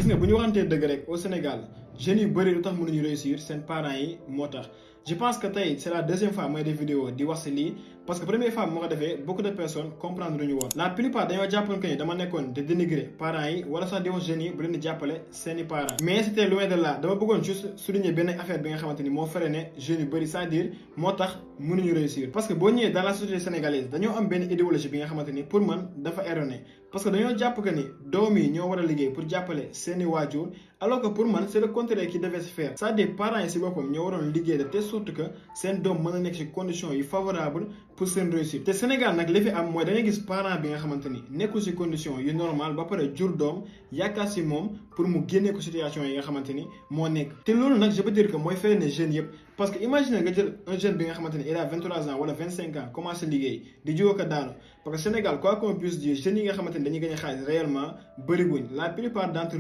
gis nga bu ñu waxantee dëgg rek au Sénégal jeunes yu bëri lu tax mënuñu réussir seen parents yi moo tax. Je pense que c'est la deuxième fois may def vidéo di wax si lii parce que première fois moo ko defee beaucoup de personnes comprendre ñu woon. La plupart dañoo jàppoon que ni dama nekkoon de dénigrer parents yi wala sax di wax jeunes yi bu leen di jàppale seeni parents. Mais c'était loin de là dama bëggoon juste souligner benn affaire bi nga xamante ni moo freiné jeunes yu bëri c'est-à-dire moo tax mënuñu réussir. Parce que boo ñëwee dans la société sénégalaise dañoo am benn idéologie bi nga xamante ni pour man dafa erroné parce que dañoo jàpp que ni doom yi ñoo war a liggéey pour jàppale seeni waajur alors que pour man c'est le contraire qui devait se faire. C'est-à-dire parents yi si boppam ñoo waroon liggéey de telle sorte que seen doom mën a nekk ci conditions yu favorable pour seen réussite. Te Sénégal nag li fi am mooy da ngay gis parent bi nga xamante ni nekkul ci condition yu normal ba pare jur doom yaakaar ci moom pour mu génnee ko situation yi nga xamante ni moo nekk. Te loolu nag je peux dire que mooy fay ne jeunes yëpp parce que imagine nga jël un jeune bi nga xamante ni il a 23 ans wala 25 ans commencé liggéey di jóg ko daanu parce que Sénégal quoi qu'on puisse dire jeunes yi nga xamante ni dañuy gagné xaalis réellement bëriwuñ la plupart d'entre